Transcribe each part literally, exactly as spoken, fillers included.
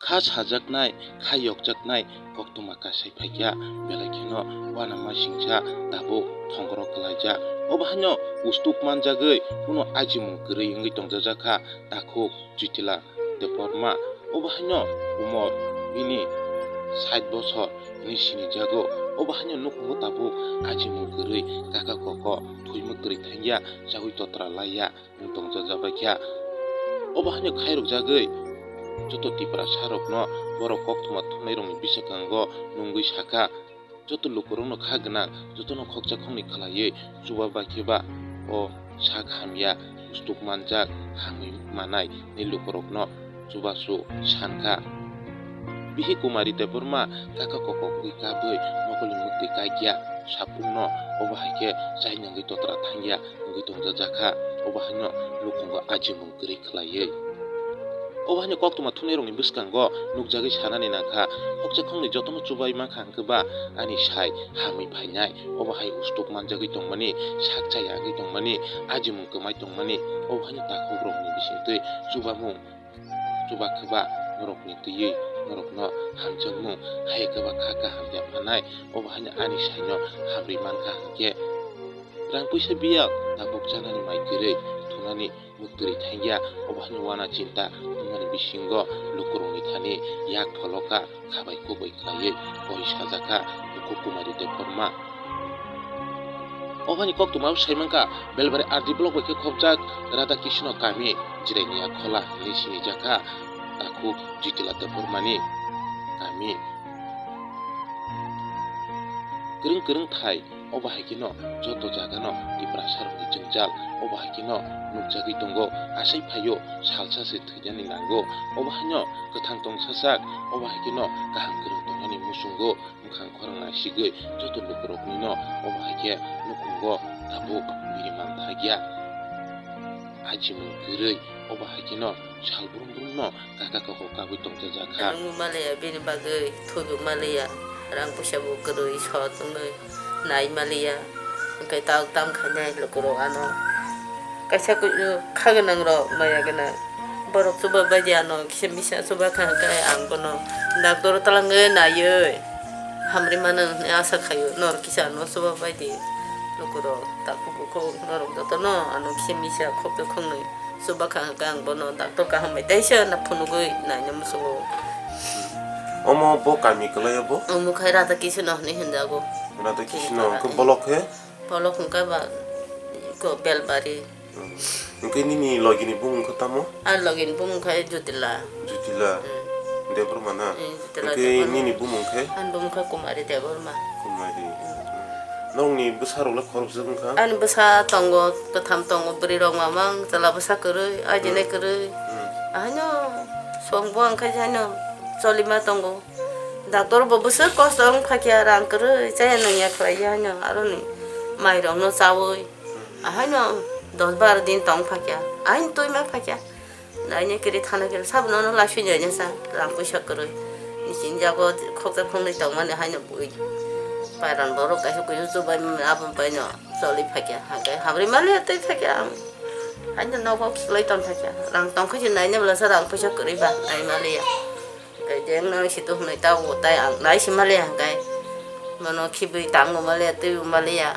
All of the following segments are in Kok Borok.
Kha sajaknai, kha yokjaknai koktwma kasai phaikya, belai kheno uanamasingcha tabuk thongoro kwlaijak. Obo haino ustuk manjagwi kunu ajimung kwrwi wngwi tongjajakha takhuk Jyotila Debbarma. Obo haino umor bini sait bosor hinwi sinijago. Obo haino nukhungo tabuk ajimung kwrwi kaka koko thwi mwktwrwi thangya, chaui totra laiya wng tongjajabaikha. Obo haino khairokjagwi joto Tiprasarokno borok koktwma thumnairokni bwskango nungwi sakha, joto lukurokno kha gwnang, jotono khoksa khoknwi khlaiwi chuba bai khe ba o sak hamya ustuk manjak hamwi manai ni lukurokno chubachu sankha. Bihik Kumari Debbarma kaka kokokgwi kabwi mokolni mwktwi kaikya, sapungno obo hai khe chainangwi totra thangya wngwi tongjajakha, obo haino lukungo ajimung kwrwi khlaiwi. Obo haino koktwma thumnairokni bwskango nukjagwi sanani nangkha, khoksa khoknwi jotono chubai mankha hwnkhe ba ani sai hamwi phainai, obo hai ustuk manjagwi tongmani, sak chaya wngwi tongmani, ajimung kwmai tongmani, obo haino takhukrokni bisingtwi chubamung chuba khe ba norokni twiwi norokno hamjakmung hai khe ba kha kaham ya phanai, obo haino ani saino hamrwi mankha hwnkhe rang puisa biyal tabuk chanani mai kwrwi thunani mwktwrwi thangya, obo haino uana chinta wngmani bisingo lukurokni thani yak pholo kha khabai kubui khlaiwi poi sajakha Bukhuk Kumari Debbarma. Obo haino koktwma sai mankha Belbari R D block bai khe khopjak Radha Krishna kami Jirainia Khola hinwi sinijakha takhuk Jyotila Debbarmani kami. Kwrwng kwrwng thai, obo hai kheno joto jagano Tiprasarokni jwngjal obo hai kheno nukjagwi tongo, asai phaio salsa se thwinani nango, obo haino kwthang tongsasak, obo hai kheno kaham kwrwng tongnani muchungo. Bwkhang khorang naisigwi joto lukuroknino obo hai khe nukhungo tabuk biri man thakya. Ajimung kwrwi obo hai kheno sal brum brumno kaka koko kabwi tongjajakha. Nungwi maliya bini bagwi thwibo maliya, rang puisa bo kwrwi sot wngwi nai maliya, hwnkhe tabuk tam khainai lukurok ano. Kaisa kunu kha gwnang rok maya gwnang. Borok chuba bai di ano kisa misa chuba kha hwnkhe ang bono doctor o twlangwi naiwi hamrwi mano hwnwi asa khaio. Norok kisa ano chuba bai di lukurok takhuk bukhuk norok jotono ano kisa misa khopjak khongnwi chuba kha hwnkhe ang bono doctor kaham bai teisa na phunugwi naina muchungo. Omo bo kami kwlai o bo? Omo khai Radha Krishna hwnwi hwnjago. Radha Krishna hwnkhe bolok khe? Polok hwnkhe ba ko Belbari. Hmm. Hwnkhe nini logini bumung khe tamo? Ani logini bumung khe Jutila. Jutila. Hmm. Debbarma na? Hmm, Jutila Hwnkhe Debbarma. Nini bumung khe? Ani bumung khe Kumari Debbarma. Kumari. Hmm. Hmm. Nokni bwsarok le khoroksa wngkha? Ani bwsa tongo, kwtham tongo, bwrwi rok mamang, chwla bwsa kwrwi, ajinai Hmm. kwrwi. Hmm. Ahaino songbo ang khe haino cholima tongo. Doctor bo bwswk kosto wng phakya, rang kwrwi chaya nungya khlaiya haino aroni mairokno chaui. Ahaino dos baro din tong phakya, ahaino twi ma phakya. Naina kiri thana kiri sabo nono laisui naina sa, rang puisa kwrwi. Nini jago khoksa khoknwi tongmani haino bui. Pairan borok kaisa kuisu chubai mani abo baino choli phakya, hake hamrwi maliya twi phakya ang. Haino nogo khiklai tong phakya, rang tong khe se naina bwlasa rang puisa kwrwi ba nai maliya. Tei jeng nang si tu hwnwi tabuk tai ang nai si maliya hwnkhe. Bono khibwi tangbo maliya, twibo maliya.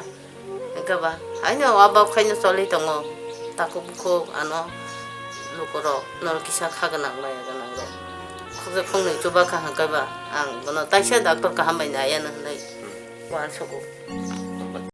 Hwnkhe ba, haino o bab khaino choli tongo. Takhuk bukhuk ano lukurok, norok kisa kha gwnang maya gwnang rok. Khoksa khoknwi chuba kha hwnkhe ba, ang bono taisa doctor kaham bai nai ano hwnwi uansugo.